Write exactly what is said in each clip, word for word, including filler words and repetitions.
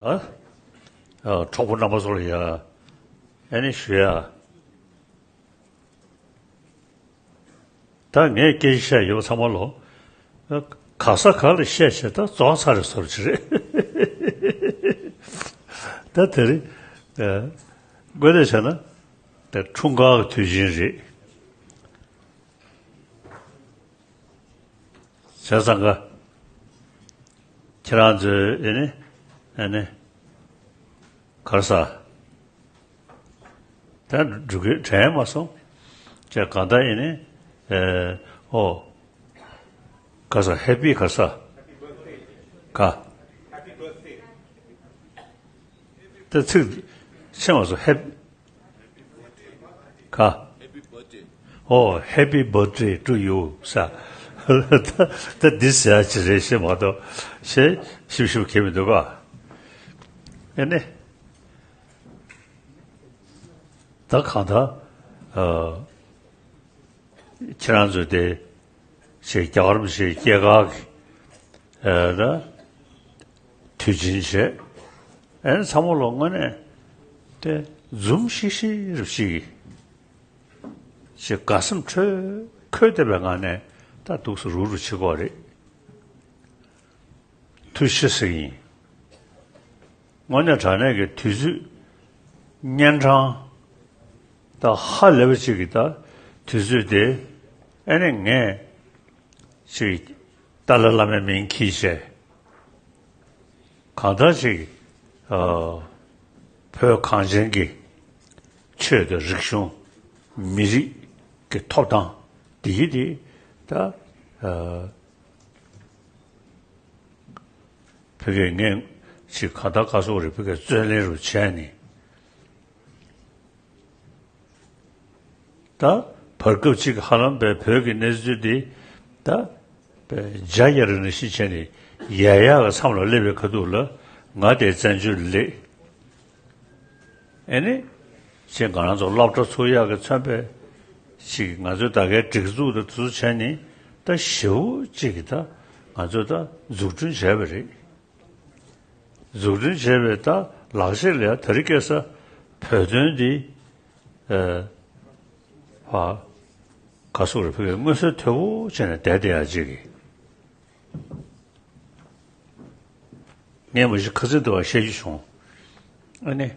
ཨ། ཨ། གྲོགས་པོ་རྣམ་པ་ཚོ་ལ་ཡ། ཨ་ནི་ཞུ་ཡ། ད་ངས་སྐད་ཆ་བཤད་ཡོད་པ་ཚང་མ་ལོ། ག་ས་ག་ལ་བཤད་བྱས་ད་རྫོགས་ཚར་རེད་བཟོ་འདྲ་ཅིག་རེད། ད་དེ་རིང་། ཨ། དངོས་གནས་བྱས་ན། ད་འཁྲུངས་སྐར་གྱི་དུས་ཆེན་རེད། བྱས་ཙང་ཀ། ཁྱེད་རང་ཚོས་ཨེ་ནི། ཨེ་ནི། ག་རེ་ཟ། ད་འགྲུལ་སྐྱོད་དྲན་མ་སོང་། ཅེས་གང་ལྟར་ཨེ་ནི། ཨེ། ཨོ། ག་རེ་ཟ། ཧེ་པི་ག་རེ་ཟ། ག་ད་ཚིག་ཤེས་མ་སོང་། ཧེ། ག་ཨོ། Happy birthday to you ཟེར། ད་ད་འདི་ཟེར་ཡ་ཅིག་རེད་ཤེས་མ་གཏོགས། ཞེས་ཞིབ་ཞིབ་གས་མི་འདུག་ག་ཨེ་ནི། ད་གང་ལྟར། ཨ། ཁྱེད་རང་ཚོས་དེ་ཞིག་རྒྱ་གར་མི་ཞིག་སྐྱེས་སྐར་གྱི། ཨ། ད་དུས་ཆེན་བྱས། ཨེ་ནི་ཚང་མ་ལོ་དངོས་གནས་དེ་འཛུམ་ཤིག་ཤིག་རུ་ཞིག་ཞིག་དགའ་སེམས་འཕྲོད་འཁོལ་བསྡད་པའི་ངང་ནས་ད་འདུག་སེ་རུག་རུག་བྱེད་དགོས་རེད། ཐུགས་རྗེ་ཆེ་ཟེར་གྱི་ཡིན། དངོས་གནས་དྲང་གནས་ཀྱི་དུས་ཚོད་གཉན་འཕྲང་། ད་ཧ་ལས་པ་ཅིག་གི་ད་དུས་ཚོད་དེ། ཨེ་ནི་ངས་ཅིག་ཏཱ་ལའི་བླ་མའི་མིང་འཁྱེར་བྱས། གང་ལྟར་ཅིག་ཨ། བོད་གངས་ཅན་གྱི་ཆོས་དང་རིག་གཞུང་། མི་རིགས་ཀྱི་ཐོབ་ཐང་འདི་གི་དེ་ད། ཨ། ཕ་གིར་ངས་ཅིག་གང་ལྟར་ག་སོག་རེ་ཕ་གིར་བརྩོན་ལེན་རུ་བྱས་ནས། ད་བར་སྐབས་ཅིག་ཧ་ལམ་པའི་བོད་ཀྱི་གནས་ཚུལ་འདི་ད་པའི་འཇའ་ཡལ་རི་ནང་བཞིན་བྱས་ནས་ཡལ་ཡག་གི་མཚམས་ལ་སླེབས་པའི་ཁ་ཐུག་ལ། ང་དེ་བཙན་བྱོལ་ལ་སླེབས། ཨེ་ནི། ཅེས་ང་རང་ཚོ་སློབ་གྲྭ་ཚུགས་ཡག་གི་མཚོན་པའི་ཅིག་ང་ཚོའི་ད་གའི་སྒྲིག་འཛུགས་དང་དེ་ཚོ་བྱས་ནས་ད་ཞེ་པོ་ཅིག་གི་ད་ང་ཚོས་ད་འཛུགས་སྐྲུན་བྱས་པ་རེད། འཛུགས་སྐྲུན་བྱས་པའི་ད་ལག་ཤེས་ལ་ཡ་དེ་རིང་ཁ་སང་བོད་དོན་འདི། ཨ། ཕ། ག་སོག་རེ་ཕ་གིར་མངོན་གསལ་དོད་པོ་བྱས་ནས་བསྡད་བསྡད་ཡ་ཅིག་གི། ངས་མ་གཞི་ཁ་སང་དུ་བ་བཤད་རྒྱུ་བྱུང་། ཨ་ནི།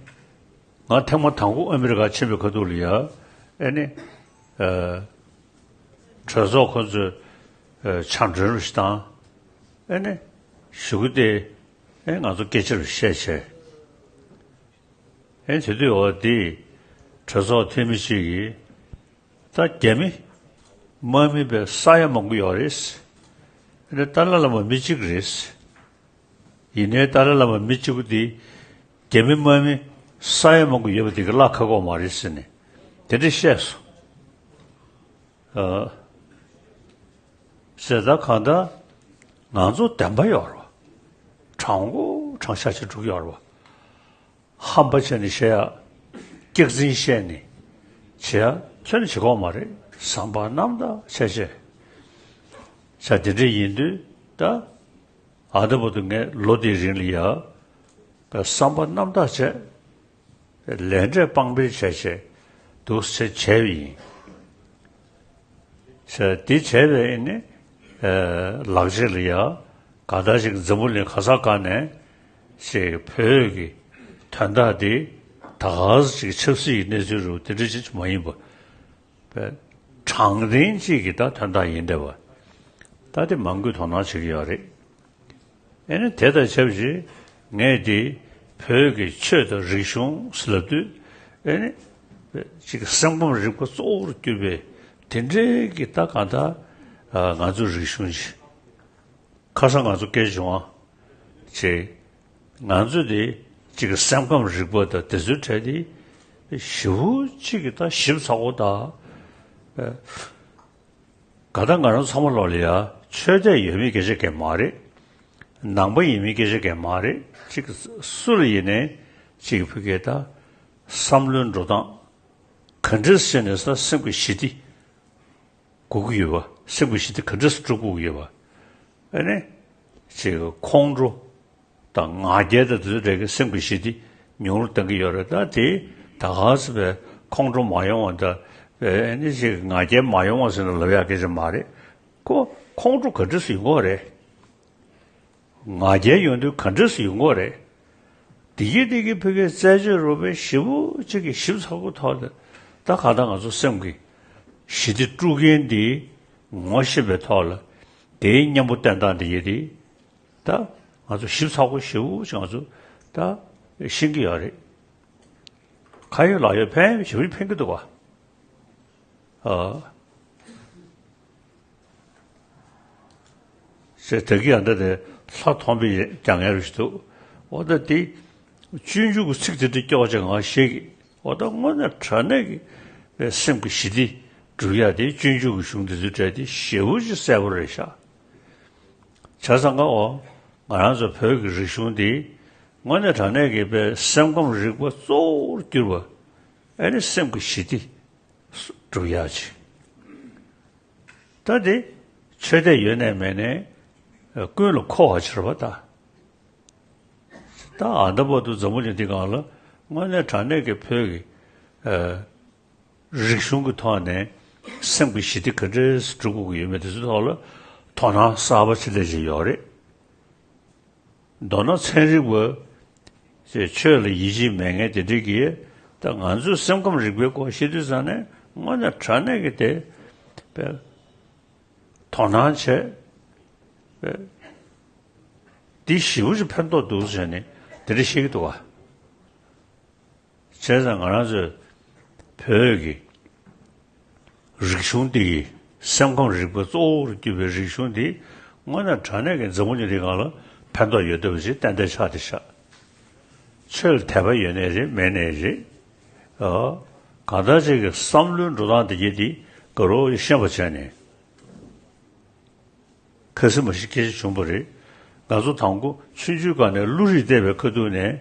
ང་ཐེངས་མ་དང་པོ་ཨ་མི་རི་ཀ་ཕྱིན་པའི་ཁ་ཐུག་ལ་ཡ། ཨ་ནི། ཨ། གྲོས་ཚོགས་ཁོ་ཚོས། ཨ། ཕྱག་མགྲོན་རུ་ཞིག་བཏང་། ཨ་ནི། གཞུག་གུ་དེ། ཨེ། ང་ཚོ་སྐད་ཆ་རུ་བཤད་བྱས། ཨེ། དེ་དུས་འོ་དེ་གྲོས་ཚོགས་འཐུས་མི་གཅིག་གིས། ད་རྒྱ་མི་དམག་མི་དཔེ་ས་ཡ་མང་པོ་ཡོད་རེད། ཨེ། ཏཱ་ལའི་བླ་མ་མི་གཅིག་རེད། ཡིན་ནའི་ཏཱ་ལའི་བླ་མ་མི་གཅིག་པུ་དེ་རྒྱ་མི་དམག་མི་ས་ཡ་མང་པོ་ཡོད་པ་དེ་གི་བརླག་ཁག་པོ་མ་རེད་ཟེར་ནས་དེ་འདྲ་བཤད་སོང་། ཨ། ཟེར། ད་གང་ལྟར་ང་ཚོ་བདེན་པ་ཡོད་རེད་པ། དྲང་པོ་དྲང་བཞག་ཅིག་འགྲོ་གི་ཡོད་རེད་པ། ཧམ་པ་བྱས་ནས་བཤད་ཡ། སྐྱག་རྫུན་བཤད་ནས་བྱེད་ཡ་ཁྱོན་ནས་བྱེད་ཀྱི་ཡོད་མ་རེད། བསམ་པ་རྣམ་དག་བྱས་བྱས། ས་དེ་འདྲ་ཡིན་དུས་ད། ཨ། ད་བར་དུ་ངས་ལོ་དེའི་རིང་ལ་ཡ། བསམ་པ་རྣམ་དག་བྱས། ལས་འབྲས་དཔང་སྤེལ་བྱས་བྱས། འདུག་སེ་བྱས་པ་ཡིན། ཟེར། འདི་བྱས་པས་ཨེ་ནི། ཨ། ལག་རྗེས་ལ་ཡ། གང་ལྟར་ཅིག་འཛམ་བུ་གླིང་ག་ས་ག་ནས་ཅིག་བོད་ཀྱི་དོན་དག་འདི་ད་ག་ཟེ་ཅིག་ཆབ་སྲིད་ཀྱི་གནས་ཚུལ་རུ་དེ་འདྲ་ཅིག་མ་ཡིན་པ། པའི་དྲང་བདེན་གཅིག་གི་ད་དོན་དག་ཡིན་འདྲ་བ། ད་དེ་མང་པོས་དོ་སྣང་བྱེད་ཀྱི་ཡོད་རེད། ཨེ་ནི་དེ་དང་ཆབས་ཅིག་ངས་དེ་བོད་ཀྱི་ཆོས་དང་རིག་གཞུང་ཟེར་ལབ་དུས། ཨེ་ནི་ཅིག་སེམས་ཁམས་རིག་པ་གཙོ་བོར་གྱུར་པའི་དེ་འདྲའི་གི་ད་གང་ལྟར། ཨ། ང་ཚོའི་རིག་གཞུང་ཅིག་ཁ་སང་ང་ཚོ་སྐད་བྱུང་བ། ཅེས། ང་ཚོ་དེ་གཅིག་གི་སེམས་ཁམས་རིག་པ་དང་དེ་ཚོའི་གྲས་དེ་ཞེ་པོ་གཅིག་གི་ད་ཞིབ་ཚགས་པོ་དང་། ཨ། གང་ལྟར་ང་རང་ཚང་མ་ལོག་ལ་ཡ་ཆོས་དད་ཡོད་མེད་སྐད་ཆ་གང་ཡང་མ་རེད། ནང་པ་ཡིན་མིན་སྐད་ཆ་གང་ཡང་མ་རེད། གཅིག་སུ་ལ་ཡིན་ནའི་གཅིག་ཕ་གིའི་ད་བསམ་བློའི་འགྲོ་སྟངས་ག་འདྲས་བྱས་ནས་ད་སེམས་ཀྱི་ཞི་བདེ་དགོས་ཀྱི་ཡོད་པ། སེམས་ཀྱི་ཞི་བདེ་ག་འདྲས་སེ་སྒྲུབ་དགོས་ཀྱི་ཡོད་པ། ཨ་ནི་ཅིག་ཁོང་ཁྲོ། དང་ང་རྒྱལ་དང་དེ་ཚོ་འདྲ་གི་སེམས་ཀྱི་ཞི་བདེ་ཉུང་རུ་གཏོང་གི་ཡོད་རེད། ད་དེ་ད་ག་ཟེ་བའི་ཁོང་ཁྲོ་མ་ཡོང་བ་དང་བའི་ནི་ཞིག་ང་རྒྱལ་མ་ཡོང་བ་ཟེར་ནས་ལབ་ཡག་སྐད་ཆ་མ་རེད། ཁོ་ཁོང་ཁྲོ་ག་འདྲ་སེ་ཡོང་གི་རེད། ང་རྒྱལ་ཡོང་དུས་ག་འདྲ་སེ་ཡོང་གི་རེད། དེ་གི་དེ་གི་ཕ་གིའི་རྩད་གཅོད་རུ་བའི་ཞེ་པོ་ཅིག་གི་ཞིབ་ཚགས་པོ་ཐོག་ལ་ད་ག་ད་ང་ཚོ་སེམས་ཀྱི་ཞི་བདེ་དཀྲུག་མཁན་འདི་ངོ་ཤེས་པའི་ཐོག་ལ་དེའི་གཉེན་པོ་བསྟེན་སྟངས་དེ་གི་དེ། ད་ང་ཚོ་ཞིབ་ཚགས་པོ་ཞེ་པོ་ཅིག་ང་ཚོ་ད་ཤེས་ཀྱི་ཡོད་རེད། ཁ་ཡོད་ལག་ཡོད་ཕན་ཞེ་པོ་ཕན་གྱི་འདུག་ག་ཨ། ཟེར་དེ་གི་ཡང་འདྲ་དེ་ལྷ་མཐོང་པའི་རྒྱ་ངན་རུ་ཞིག་འདུག་འོ་ད་དེ་སྤྱོད་འཇུག་གི་ཚིག་དེ་འདྲ་སྐྱོ་བ་ཅིག་ང་ཤེས་ཀྱི། འོ་ད་དངོས་གནས་དྲང་གནས་ཀྱི་སེམས་ཀྱི་ཞི་བདེ་སྒྲུབ་ཡ་དེ་སྤྱོད་འཇུག་གི་གཞུང་དེ་ཚོའི་གྲས་དེ་ཞེ་པོ་ཅིག་གསལ་པོ་རེད་ཤག་བྱས་ཙང་ཀ་འོ། ང་རང་ཚོ་བོད་ཀྱི་རིག་གཞུང་འདི་དངོས་གནས་དྲང་གནས་ཀྱི་པའི་སེམས་ཁམས་རིག་པ་གཙོ་བོར་གྱུར་པ་ཨེ་ནི་སེམས་ཀྱི་ཞི་བདེ་སྒྲུབ་ཡག་ཅིག་ད་དེ་ཆོས་དད་ཡོད་ནས་མེད་ནས་ཀུན་ལ་མཁོ་བ་ཕྱིར་བ་ད། ད་ཨ་འདྲ་བར་དུ་འཛམ་བུ་གླིང་འདི་སྒང་ལ་དངོས་གནས་དྲང་གནས་ཀྱི་བོད་ཀྱི་རིག་གཞུང་གི་ཐོག་ནས་སེམས་ཀྱི་ཞི་བདེ་ག་འདྲས་སྒྲུབ་དགོས་ཀྱི་ཡོད་མེད་དེ་ཚོའི་ཐོག་ལ་དོ་སྣང་གསར་པ་ཆེ་ལས་ཅིག་ཡོད་རེད། མདོར་ན་ཚན་རིག་པ་ཚོས་ཆོས་ལ་ཡིད་ཆེས་མེད་མཁན་དེ་འདྲས་ཀྱིས་ད་ང་ཚོས་སེམས་ཁམས་རིག་པའི་སྐོར་བཤད་དུས་ཙང་ནས་དངོས་གནས་དྲང་གནས་ཀྱི་དེ་དཔེ་དོ་སྣང་བྱས་དཔེ་འདི་ཞེ་པོ་ཅིག་ཕན་ཐོགས་འདུག་ཟེར་ནས་དེ་འདྲ་བཤད་ཀྱི་འདུག་ག་བྱས་ཙང་ང་རང་ཚོའི་བོད་ཀྱི་རིག་གཞུང་འདི་ཡི་སེམས་ཁམས་རིག་པ་གཙོ་བོར་གྱུར་པའི་རིག་གཞུང་འདི་དངོས་གནས་དྲང་གནས་ཀྱི་འཛམ་བུ་གླིང་འདི་སྒང་ལ་ཕན་ཐོགས་ཡོད་བསྡད་པ་ཞིག་ཏན་ཏན་ཆགས་བསྡད་ཤག་ཆོས་ལ་དད་པ་ཡོད་ནའི་རེད་མེད་ནའི་རེད། ཨ། གང་ལྟར་ཅིག་གི་བསམ་བློའི་འགྲོ་སྟངས་འདི་གྱད་འདི་དགའ་རབ་ཤེས་པ་བྱས་ནས། ཁ་སེམས་མ་ཞིག་སྐད་ཆ་བྱུང་བ་རེད། ང་ཚོ་དང་པོ་ཆུང་ཆུང་སྒང་ནས་བློ་རིག་བལྟས་པའི་ཁ་ཐུག་ནས་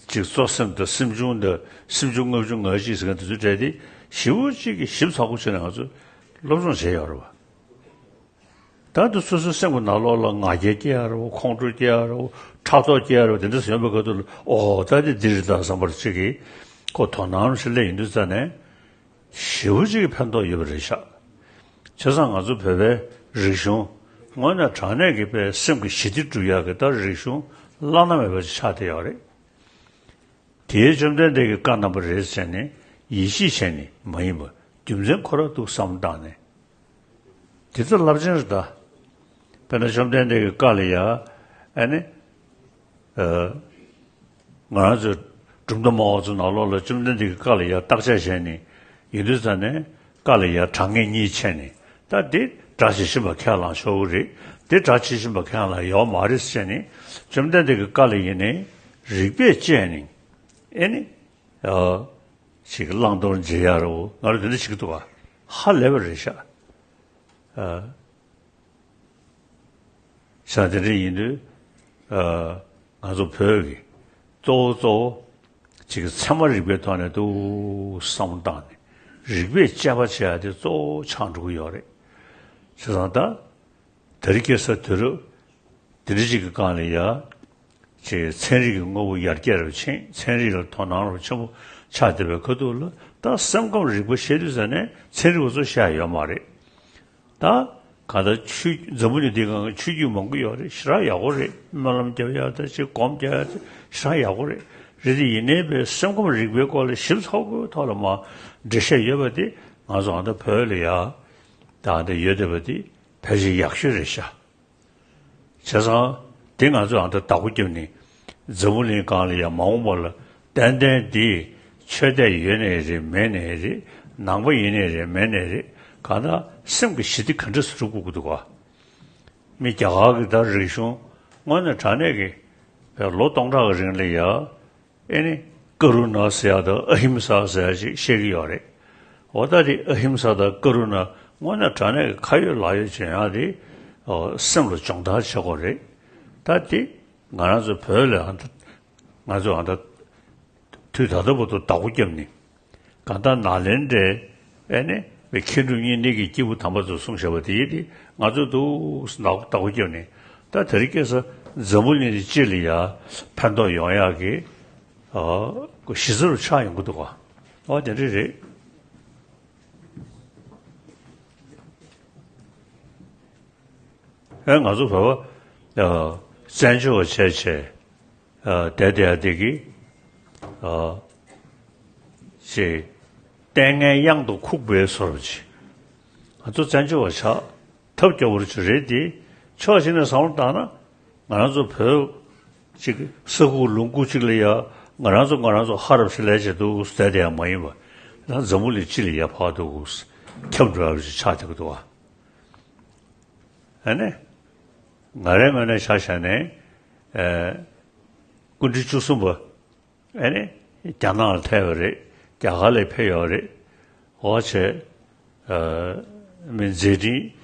ཅིག་གཙོ་སེམས་དང་སེམས་བྱུང་དང་སེམས་བྱུང་ལྔ་བཅུ་ང་གཅིག་ཟེར་མཁན་དེ་ཚོའི་གྲས་དེ་ཞེ་པོ་ཅིག་གིས་ཞིབ་ཚགས་པོ་བྱས་ནས་ང་ཚོས་སློབ་སྦྱོང་བྱས་ཡོད་རེད་བ། ད་དུང་སོ་སོའི་སེམས་ཀྱི་ནང་ལོགས་ལ་ང་རྒྱལ་སྐྱེ་ཡ་རེད་བ། ཁོང་ཁྲོ་སྐྱེ་ཡ་རེད་བ། ཕྲག་དོག་སྐྱེ་ཡ་རེད་བ། དེ་འདྲ་ཟེར་བའི་ཁ་ཐུག་ལ་ཨོ་ད་དེ་འདི་རེད་ད་བསམ་པར་ཅིག་གིས་ཁོ་དོ་སྣང་རུ་ཞིག་སླེབས་ཡོང་དུས་ཙ་ནས། ཞེ་པོ་ཅིག་གི་ཕན་ཐོགས་ཡོད་པ་རེད་ཤག་བྱས་ཙང་ང་ཚོ་བོད་པའི་རིག་གཞུང་དངོས་གནས་དྲང་གནས་ཀྱི་པའི་སེམས་ཀྱི་ཞི་བདེ་སྒྲུབ་ཡག་གི་ད་རིག་གཞུང་བླ་ན་མེད་པ་ཅིག་ཆགས་བསྡད་ཡོད་རེད། དེའི་བཅོམ་ལྡན་འདས་ཀྱི་བཀའ་རྣམ་པ་རེད་ཟེར་ནས་ཡིད་ཆེས་བྱས་ནས་མ་ཡིན་པ་རྒྱུ་མཚན་ཁོ་རང་འདུག་བསམ་བློ་བཏང་ནས། དེ་ཚོ་རླབས་ཆེན་རེད་ད། དཔེར་ན་བཅོམ་ལྡན་འདས་ཀྱི་བཀའ་ལ་ཡ། ཨ་ནི། ཨ། ང་རང་ཚོའི་གྲུབ་མཐའ་སྨྲ་བ་ཚོའི་ནང་ལོགས་ལ་བཅོམ་ལྡན་འདས་ཀྱི་བཀའ་ལ་ཡ་བརྟག་དཔྱད་བྱས་ནས་ཡིན་དུས་ཙ་ནས་བཀའ་ལ་ཡ་དྲང་ངེས་གཉིས་ཕྱེ་ནས་ད་འདི་དགྲ་བྱེད་བཞིན་པ་ཁས་བླངས་ཆོག་གི་རེད། འདི་དགྲ་བྱེད་བཞིན་པ་ཁས་བླངས་ཡོད་མ་རེད་ཟེར་ནས་བཅོམ་ལྡན་འདས་ཀྱི་བཀའ་ལ་ཡིན་ནས་རིགས་པས་དཔྱད་ནས་ཨེ་ནི་ཨ་ཞིག་བླང་དོར་འབྱེད་ཡ་རོ་ང་རང་འདི་འདྲ་ཞིག་འདུག་ག་ཧ་ལས་པ་རེད་ཤག་ཨ། བྱས་དེ་འདྲ་ཡིན་དུས། ཨ། ང་ཚོ་བོད་ཀྱི་གཙོ་བོ་གཙོ་བོ་ཅིག་གི་ཚད་མ་རིག་པའི་ཐོག་ནས་འདུག་བསམ་བློ་བཏང་ནས་རིགས་པས་དཔྱད་པ་བྱེད་ཡ་དེ་གཙོ་བོ་ཆགས་འགྲོ་གི་ཡོད་རེད། བྱས་ཙང་ད་དེ་རིང་ཁ་སང་དུས་རབས་འདི་འདྲ་ཅིག་གི་སྒང་ལ་ཡ། ཅེས་ཚན་རིག་གི་དངོས་པོ་ཡར་རྒྱས་རུ་ཕྱིན། ཚན་རིག་ལ་དོ་སྣང་རུ་ཆེན་པོ་ཆགས་བསྡད་པའི་ཁ་ཐུག་ལ་ད་སེམས་ཁམས་རིག་པ་བཤད་དུས་ཙ་ནས་ཚན་རིག་པ་ཚོ་བཤད་ཡ་ཡོད་མ་རེད། ད་ག་ད་ཆོས་འཛམ་བུ་གླིང་འདི་སྒང་གི་ཆོས་བརྒྱུད་མང་པོ་ཡོད་རེད། ཞེ་དྲག་ཡག་པོ་རེད། སྨོན་ལམ་རྒྱབ་ཡ་ད་ཅིག་སྒོམ་རྒྱག་ཡ་ད་ཞེ་དྲག་ཡག་པོ་རེད། རེད་དེ་ཡིན་ནའི་པའི་སེམས་ཁམས་རིག་པའི་སྐོར་ལ་ཞིབ་ཚགས་པོའི་ཐོག་ལ་མ་འགྲེལ་བཤད་ཡོད་པ་དེ་ང་ཚོ་ཨ་ད་བོད་ལ་ཡ་ད་ཨ་ད་ཡོད་བསྡད་པ་དེ་ཕལ་ཆེར་ཡག་ཤོས་རེད་ཤག་བྱས་ཙང་དེ་ང་ཚོས་ཨ་ད་བདག་པོ་བརྒྱབ་ནས་འཛམ་བུ་གླིང་སྒང་ལ་ཡང་མ་འོངས་པ་ལ་ཏན་ཏན་འདི་ཆོས་དད་ཡོད་ནའི་རེད་མེད་ནའི་རེད། ནང་པ་ཡིན་ནའི་རེད་མེད་ནའི་རེད། གང་ལྟར་སེམས་ཀྱི་ཞི་བདེ་ག་འདྲ་སེ་སྒྲུབ་དགོས་ཀྱི་འདུག་ག་མི་རྒྱ་གར་གྱི་ད་རིག་གཞུང་དངོས་གནས་དྲང་གནས་ཀྱི་བའི་ལོ་སྟོང་ཕྲག་གི་རིང་ལ་ཡ། ཨེ་ནི་ཀ་རུ་ཎ་ཟེར་ཡ་དང་ཨ་ཧིམ་ས་ཟེར་ཡ་ཅིག་བཤད་ཀྱི་ཡོད་རེད། འོ་ད་དེ་ཨ་ཧིམ་ས་དང་ཀ་རུ་ཎ་དངོས་གནས་དྲང་གནས་ཀྱི་ཁ་ཡོད་ལག་ཡོད་བྱེད་ཡ་དེ་ཨོ་སེམས་ལ་སྦྱོང་བརྡར་བྱེད་དགོས་རེད། ད་དེ་ང་རང་ཚོ་བོད་ལ་ཨ་ད་ང་ཚོ་ཨ་ད་དུས་ད་ལྟ་བར་དུ་བདག་པོ་བརྒྱབ་ནས་གང་ལྟར་ནཱ་ལེནྡྲའི་ཨེ་ནི་མཁན་སྒྲུབ་བརྙེས་ནས་ཀྱི་སྐྱེས་བུ་དམ་པ་ཚོ་གསུངས་བཞག་པ་དེ་ཡིན་ཏེ་ང་ཚོ་འདུག་སེ་བདག་པོ་བརྒྱབ་ནས་ད་དེ་རིང་ཁ་སང་ འཛམ་བུ་གླིང་འདི་སྤྱི་ལ་ཡ་ཕན་ཐོགས་ཡོང་ཡག་གི་ཨ་གཞི་རྩ་རུ་ཆགས་ཡོང་གི་འདུག་ག་ཨོ་དེ་འདྲ་རེད། ཨེ་ང་ཚོ་བོད་པ་ཨ་བཙན་བྱོལ་བ་བྱས་བྱས་ཨ་བསྡད་བསྡད་ཡ་དེ་གི་ཨ་ཅེས་ལྟས་ངན་གཡང་དུ་ཁུག་པའི་བཟོ་འདྲ་ཅིག་ང་ཚོ་བཙན་བྱོལ་བ་ཆགས་ཐབས་སྐྱོ་བོ་ཅིག་རེད་དེ། ཕྱོགས་གཅིག་ནས་བསམ་བློ་བཏང་ན་ང་རང་ཚོ་བོད་ཅིག་ས་ཁུག་ལུང་ཁུག་ཅིག་ལ་ཡ་ང་རང་ཚོ་ང་རང་ཚོ་ཧ་རབ་ཞིག་ལས་བྱེད་འདུག་ཟེར་དེ་ཡང་མ་ཡིན་པ། ད་འཛམ་བུ་གླིང་སྤྱི་ལ་ཡ་ཕར་འདུག་ཁྱབ་འགྲོ་ཡ་ཅིག་ཆགས་བསྡད་ཀྱི་འདུག་བ། ཨ་ནི། ང་རའི་ངོས་ནས་ཆ་བཞག་ནས་ཨེ་སྐུ་ཕྲེང་བཅུ་གསུམ་པ་ཨ་ནི་རྒྱ་ནག་ལ་ཐལ་བ་རེད། རྒྱ་གར་ལ་ཕེབས་ཡོད་རེད། འོ་བྱས་ཨ་མི་མཛད་འཕྲིན་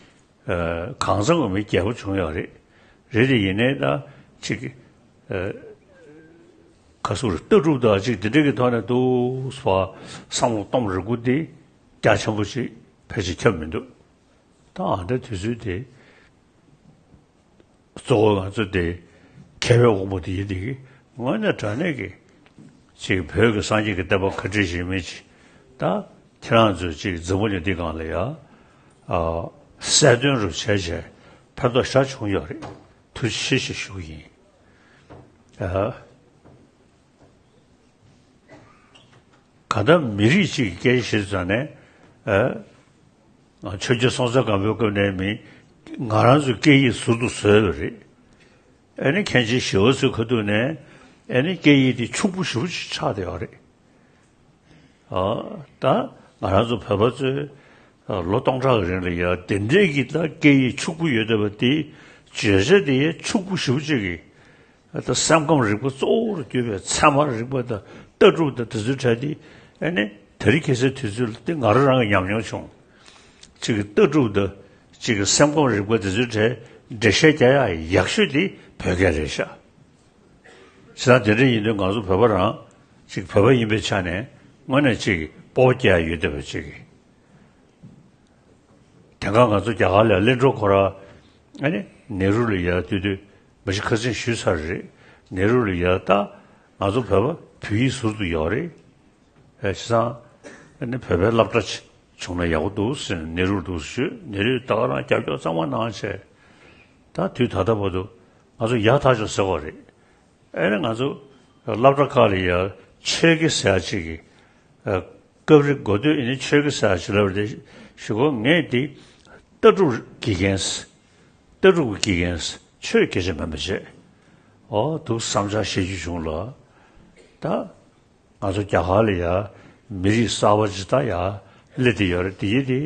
ཨ་གང་འཚམ་གྱི་མི་རྒྱས་པོ་བྱུང་ཡོད་རེད། རེད་དེ་ཡིན་ནའི་ད་ཅིག་ཨ་ཁ་སུ་རེ་ལྟ་གྲུབ་དང་ཅིག་དེ་འདྲ་གི་ཐོག་ནས་འདུག་བ་བསམ་བློ་གཏོང་རེ་སྒུག་དེ་རྒྱ་ཆེན་པོ་ཅིག་ཕལ་ཆེར་ཁྱབ་མི་འདུག་ད་ཨ་འདྲ་དུས་ཚོད་དེ། གཙོ་བོ་ང་ཚོ་དེ་མཁས་པའི་དབང་པོ་དེ་ཡིན་དེ་གི་དངོས་གནས་དྲང་གནས་ཀྱི་ཅིག་བོད་ཀྱི་སངས་རྒྱས་ཀྱི་བསྟན་པ་ག་འདྲ་ཞིག་མིན་ཅིག་ད་ཁྱེད་རང་ཚོས་ཅིག་འཛམ་བུ་གླིང་འདི་སྒང་ལ་ཡ་ཨ་གསལ་སྟོན་རུ་བྱས་བྱས་ཕན་ཐོགས་ཞེ་དྲག་བྱུང་ཡོད་རེད། ཐུགས་རྗེ་ཆེ་ཞེས་ཞུ་གི་ཡིན། ཨ། གང་ལྟར་མི་རིགས་གཅིག་གི་སྐད་ཆ་བཤད་ཙང་ནས་ཨ་ཆོས་རྒྱལ་སྲོང་བཙན་སྒམ་པོའི་སྐབས་ནས་མི་ང་རང་ཚོའི་སྐད་ཡིག་ཟུར་དུ་བཟོས་པ་རེད། ཨ་ནི་མཁན་ཆེན་ཞི་བ་འཚོའི་ཁ་ཐུག་ནས་ཨ་ནི་སྐད་ཡིག་དེ་ཕྱུག་པོ་ཞེ་པོ་ཅིག་ཆགས་བསྡད་ཡོད་རེད། ཨ་ད་ང་རང་ཚོ་བོད་པ་ཚོས་ཨ་ལོ་སྟོང་ཕྲག་གི་རིང་ལ་ཡ་དེ་འདྲའི་གི་ད་སྐད་ཡིག་ཕྱུག་པོ་ཡོད་བསྡད་པ་དེ་བརྗོད་བྱ་དེ་ཡ་ཕྱུག་པོ་ཞེ་པོ་ཅིག་གི་ད་སེམས་ཁམས་རིག་པ་གཙོ་བོར་གྱུར་པའི་ཚད་མ་རིག་པ་དང་ལྟ་གྲུབ་དང་དེ་ཚོའི་གྲས་དེ་ཨ་ནི་དེ་རིང་ཁ་སང་དུས་ཚོད་ལ་དེ་ང་རང་རང་གི་ཉམས་མྱོང་བྱུང་། གཅིག་གི་ལྟ་གྲུབ་དང་གཅིག་གི་སེམས་ཁམས་རིག་པ་དེ་ཚོའི་གྲས་འགྲེལ་བཤད་རྒྱག་ཡག་ཡག་ཤོས་དེ་བོད་སྐད་རེད་ཤག་བྱས་ཙང་དེ་འདྲ་ཡིན་དུས་ང་ཚོ་བོད་པ་རང་གཅིག་བོད་པ་ཡིན་པའི་ཆ་ནས་དངོས་གནས་གཅིག་སྤོབས་པ་སྐྱེ་ཡག་ཡོད་བསྡད་པ་གཅིག་གི་དེང་སང་ང་ཚོ་རྒྱ་གར་ལ་གླིང་སྒྲུང་ཁོ་ར་ཨ་ནི་ནེ་རུ་ལ་ཡར་དུས་དུས་མ་གཞི་ཁ་སང་ཞུས་ཚར་རེད། ནེ་རུ་ལ་ཡར་ད་ང་ཚོ་བོད་པ་བོད་ཡིག་ཟུར་དུ་ཡོད་རེད། ཨེ་བྱས་ཙང་ཨ་ནི་བོད་པའི་སློབ་གྲྭ་ཅིག་བྱུང་ན་ཡག་པོ་འདུག་ཟེར་ནས་ནེ་རུར་འདུག་ཞུས། ནེ་རུས་ད་ག་རང་རྒྱབ་སྐྱོར་གཙང་མ་གནང་བྱས། ད་དུས་ད་ལྟ་བར་དུ་ང་ཚོ་ཡག་ཐག་ཆོད་ཟེར་བ་རེད། ཨེ་ནི་ང་ཚོ་སློབ་གྲྭ་ཁག་ལ་ཡ་ཆོས་དགེ་ཟེར་ཡ་ཅིག་གི་ཨ་སྐབས་རེ་འགོ་སྟོད་ཨེ་ནི་ཆོས་དགེ་ཟེར་ཡ་ཅིག་ལབ་རེད་ཞུ་གོ་ངས་འདི་ལྟ་གྲུབ་དགེ་རྒན། ལྟ་གྲུབ་ཀྱི་དགེ་རྒན། ཆོས་སྐད་ཆ་མིན་པ་བྱས། ཨོ་འདུག་བསམ་འཆར་བཤད་རྒྱུ་བྱུང་ལ། ད་ང་ཚོ་རྒྱ་གར་ལ་ཡ་མི་རིགས་གསར་པ་ཅིག་ད་ཡ་སླེབས་བསྡད་ཡོད་རེད། དེ་ཡིན་དེ་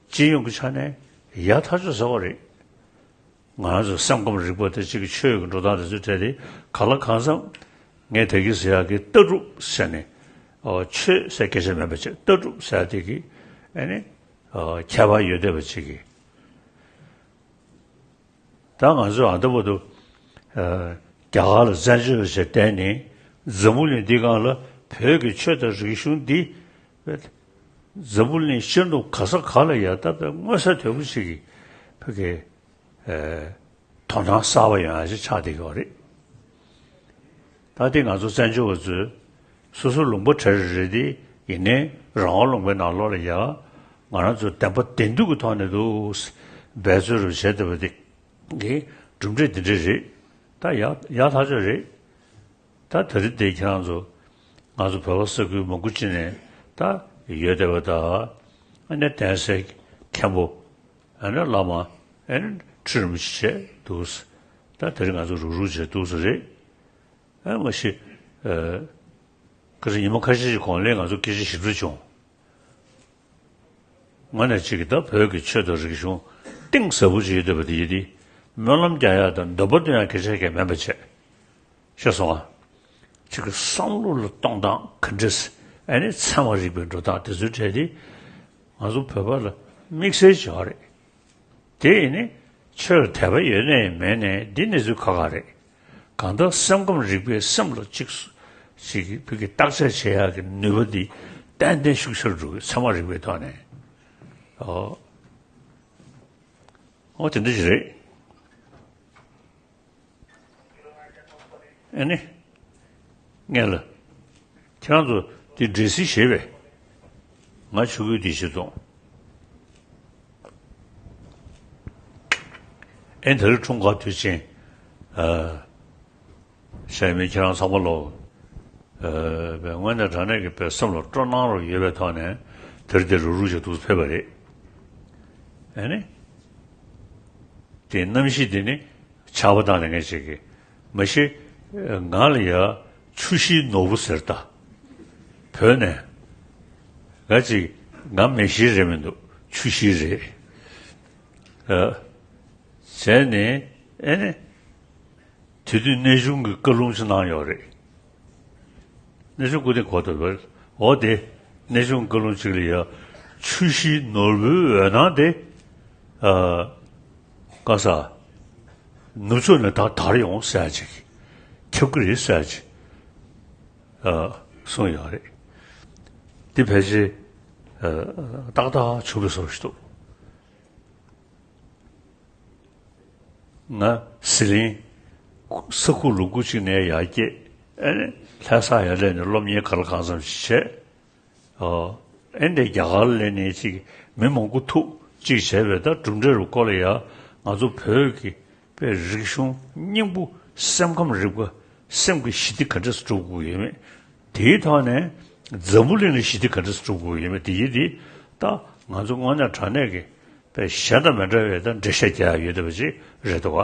སྤྱི་ཡོངས་ཀྱི་ཆ་ནས་ཡག་ཐག་ཆོད་ཟེར་བ་རེད། ང་རང་ཚོ་སེམས་ཁམས་རིག་པ་དང་གཅིག་གི་ཆོས་ཀྱི་འགྲོ་སྟངས་དེ་ཚོའི་གྲས་དེ་གང་ལ་གང་འཚམ་ངས་དེ་གི་ཟེར་ཡག་གི་ལྟ་གྲུབ་ཟེར་ནས་ཨོ་ཆོས་ཟེར་སྐད་ཆ་མེད་པ་བྱས། ལྟ་གྲུབ་ཟེར་ཡག་དེ་གི་ཨ་ནི་ཨོ་ཁྱད་པར་ཡོད་བསྡད་པ་ཅིག་གི་ད་ང་ཚོས་ཨ་ད་བར་དུ་ཨ་རྒྱ་གར་ལ་བཙན་བྱོལ་བྱས་བསྡད་ནས་འཛམ་བུ་གླིང་འདི་སྒང་ལ་བོད་ཀྱི་ཆོས་དང་རིག་གཞུང་འདི་འཛམ་བུ་གླིང་ཤར་ནུབ་ག་ས་ག་ལ་ཡ་ད་དཔེ་མངོན་གསལ་དོད་པོ་ཞིག་གི་བོད་ཀྱི་ཨ་དོ་སྣང་གསར་པ་ཡོང་ཡ་ཞིག་ཆགས་བསྡད་ཡོད་རེད། ད་དེ་ང་ཚོ་བཙན་བྱོལ་བ་ཚོས་སོ་སོ་ལུང་པ་གྲས་རེ་རེ་དེ་ཡིན་ནའི་རང་དབང་ལུང་པའི་ནང་ལོགས་ལ་ཡ་ང་རང་ཚོ་བདེན་པ་བདེན་ཐུག་གི་ཐོག་ནས་འདུག་འབད་རྩོལ་རུ་བྱས་བསྡད་པ་དེ་གི་གྲུབ་འབྲས་འདི་འདྲ་རེད། ད་ཡག་ཡག་ཐག་ཆོད་རེད། ད་ད་རེས་དེ་ཁྱེད་རང་ཚོ་ང་ཚོ་བོད་པ་ས་ཁུལ་མང་པོ་ཅིག་ནས་ད་ཡོད་བསྡད་པ་ད་ཨ་ནི་གདན་སའི་མཁན་པོ་ཨ་ནི་བླ་མ་ཨ་ནི་ཁྲི་རིན་པོ་ཆེ་བྱས་འདུག་ད་དེ་རིང་ང་ཚོ་རུག་རུག་བྱས་འདུག་ས་རེད། ཨ་མ་གཞི། ཨ། ཁ་སང་ཉི་མ་ཁ་ཤས་ཤིག་གོང་ལ་ང་ཚོ་སྐད་ཆ་ཞིབ་ཕྲ་བྱུང་། ང་ནས་གཅིག་གིས་ད་བོད་ཀྱི་ཆོས་དང་རིག་གཞུང་གཏིང་ཟབ་པོ་ཅིག་ཡོད་བསྡད་པ་དེ་ཡིན་ཏེ། སྨོན་ལམ་རྒྱག་ཡག་དང་འདོན་པ་འདོན་ཡག་སྐད་ཆ་གང་ཡང་མིན་པ་བྱས། ཤེས་སོང་ང་། གཅིག་གི་བསམ་བློ་ལ་གཏོང་སྟངས་ག་འདྲས། ཨ་ནི་ཚད་མ་རིག་པའི་འགྲོ་སྟངས་དེ་ཚོའི་གྲས་དེ། ང་ཚོ་བོད་པ་ལ་དམིགས་བསལ་ཅིག་ཡོད་རེད། དེ་ཡིན་ནི་ཆོས་ལ་དད་པ་ཡོད་ནའི་མེད་ནའི་འདི་གནས་ཚུལ་ཁག་ཁག་རེད། གང་ལྟར་སེམས་ཁམས་རིག་པའི་སེམས་ལ་གཅིག་ཞིག་བོད་ཀྱི་བརྟག་དཔྱད་བྱེད་ཡག་གི་ནུས་པ་འདི་ཏན་ཏན་ཤུགས་ཆེར་འགྲོ་གི། ཚད་མ་རིག་པའི་ཐོག་ནས། ཨོ། ཨོ་དེ་འདྲ་ཞིག་རེད། ཨེ་ནི། ངས་ལ། ཁྱེད་རང་ཚོ་དེ་འདྲེ་སྲིན་ཞེས་པས། ང་ཆུ་ཁོལ་དེ་ཞིག་བཙོང་། ཨེ་དེ་རིང་འཁྲུངས་སྐར་དུས་ཆེན། ཨ། ཤ་མི་ཁྱེད་རང་ཚང་མ་ལོ། ཨ། པའི་དངོས་གནས་དྲང་གནས་ཀྱི་པའི་སེམས་ལ་སྤྲོ་སྣང་རུ་ཡོད་པའི་ཐོག་ནས་དེར་དེ་རུ་རུ་ཞིག་འདུག་ཕེབས་པ་རེད། ཨེ་ནི། དེ་གནམ་གཤིས་དེ་ནི་ཆར་པ་བཏང་ནས་ངས་བྱེད་ཀྱི། མ་གཞི། ང་ལ་ཡ་ཆུ་ཤེལ་ནོར་བུ་ཟེར་ད། བོད་ནས། ང་ཅིག་ང་མེ་ཤེལ་རེད་མི་འདུག་ཆུ་ཤེལ་རེད། ཨ། བྱས་ནས་ཨེ་ནི། དེ་དུས་གནས་ཆུང་གི་བཀའ་ལུང་ཅིག་གནང་ཡོད་རེད། གནས་ཆུང་སྐུ་བདེ་གོ་ཐུབ་པར། འོ་དེ། གནས་ཆུང་བཀའ་ལུང་གཅིག་ལ་ཡ། ཆུ་ཤེལ་ནོར་བུའི་འོད་སྣང་དེ། ཨ། ཀ་ས། ནུབ་ཕྱོགས་ནས་ད་དར་ཡོང་ཟེར་ཅིག་ཁྱབ་ཀྱི་རེད་ཟེར་ཅིག་ཨ། གསུངས་ཡོད་རེད། དེ་ཕལ་ཆེར། ཨ། ཏག་ཏག་ཆོག་གི་བཟོ་ཞིག་འདུག་ང་ཟི་ལིང་། ས་ཁུག་ལུང་ཁུག་ཅིག་ནས་ཡར་སྐྱེས། ཨེ་ནི། ལྷ་ས་ཡར་སླེབས་ནས་སློབ་གཉེར་ག་ལ་གང་འཚམ་ཞིག་བྱས། ཨོ། ཨེ་འདྲའི་རྒྱ་གར་སླེབས་ནས་ཅིག་མི་མང་པོ་ཐུག་ཅིག་བྱས་པས་ད་གྲུབ་འབྲས་རུ་སྐོར་ལ་ཡ། ང་ཚོ་བོད་ཀྱི་པའི་རིག་གཞུང་སྙིང་པོ། སེམས་ཁམས་རིག་པ། སེམས་ཀྱི་ཞི་བདེ་ག་འདྲས་སུ་སྒྲུབ་དགོས་ཡོད་མེད། དེའི་ཐོག་ནས་འཛམ་བུ་གླིང་ལ་ཞི་བདེ་ག་འདྲས་སུ་སྒྲུབ་དགོས་ཡོད་མེད། དེ་ཡིན་དེ། ད་ང་ཚོ་དངོས་གནས་དྲང་གནས་ཀྱི་པའི་གཞན་དང་མི་འདྲ་བའི་ད་འགྲེལ་བཤད་རྒྱག་ཡ་ཡོད་བསྡད་པ་ཅིག་རེད་འདུག་ག་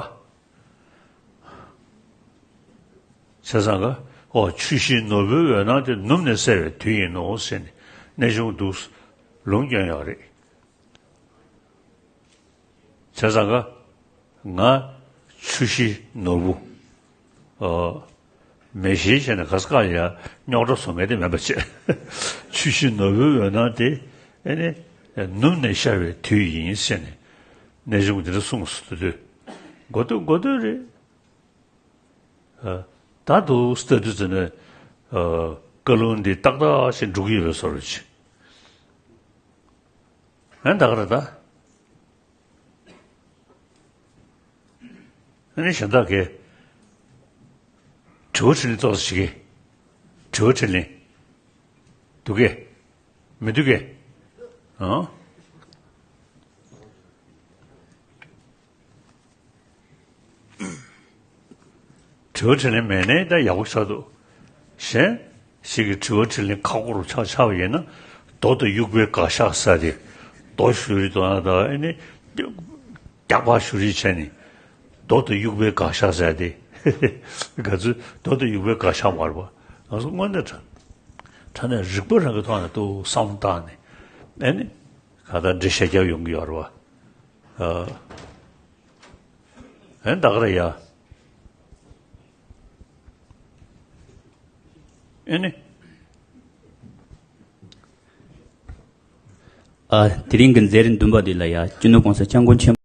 བྱས་ཙང་ཀ། ཨོ། ཆུ་ཤེལ་ནོར་བུའི་འོད་སྣང་དེ་ནུབ་ནས་གསལ་བའི་དུས་ཡིན་ནོ་ཟེར་ནས་གནས་ཆུང་འདུག་ལུང་བསྐྱོན་ཡོད་རེད། བྱས་ཙང་ཀ། ང་ཆུ་ཤེལ་ནོར་བུ། ཨོ། མེ་ཤེལ་བྱས་ནས་ག་ས་ག་ཡ་རྙོག་དྲ་བཟོ་མཁན་དེ་མིན་པ་བྱས། ཆུ་ཤེལ་ནོར་བུའི་འོད་སྣང་དེ། ཨེ་ནི། ནུབ་ནས་ཤར་བའི་དུས་ཡིན་ཟེར་ནས་གནས་ཆུང་དེ་འདྲ་གསུངས་སོང་དུས། མགོ་ཐོག་མགོ་ཐོག་རེད། ཨ། ད་དུ་ལྟ་དུས་ཙམ་ནས། ཨ། བཀའ་ལུང་འདི་ཏག་ཏག་ཞིག་འགྲུབ་ཀྱི་ཡོད་པའི་བཟོ་འདྲ་ཅིག་ཨ། ད་ག་རེ་ད། ཨ་ནི་གཞན་དག་གིས་དྲི་བ་དྲིས་ལན་ཏོག་ཙམ་བྱེད་ཀྱི། དྲི་བ་དྲིས་ལན། འདུག་གས། མི་འདུག་གས། ཨང་། དྲི་བ་དྲིས་ལན་མེད་ནའི་ད་ཡག་པོ་ཆགས་འདུག་གཞན་ཞིག་གིས་དྲི་བ་དྲིས་ལན་ཁག་པོ་རུ་ཆགས་ཆགས་པ་ཡིན་ན། རྡོ་དང་དབྱུག་པའི་དགག་བཞག་ཟེར་ཏེ། རྡོ་གཞུ་རེས་འདུག་ན་ད་ཨེ་ནི། རྒྱག་པ་གཞུ་རེས་བྱས་ནས། རྡོ་དང་དབྱུག་པའི་དགག་བཞག་ཟེར་ཏེ། ག་ཚོད་རྡོ་དང་དབྱུག་པའི་དགག་བཞག་མ་རེད་པ། ང་ཚོ་དངོས་གནས་དྲང་། དྲང་གནས་རིག་པ་རང་གི་ཐོག་ནས་ཏོག་བསམ་བཏང་ནས། ཨེ་ནི། ག་ད་འགྲེལ་བཤད་རྒྱབ་ཡོང་གི་ཡོད་རེད་པ། ཨ། ཨེ་ད་ག་རེ་ཡ། ཨེ་ནི། ཨ། དེ་རིང་གི་མཛད་རིམ་བདུན་པ་འདི་ལ་ཡ་སྤྱི་ནོར་༸གོང་ས་༸སྐྱབས་མགོན་ཆེན་པོ།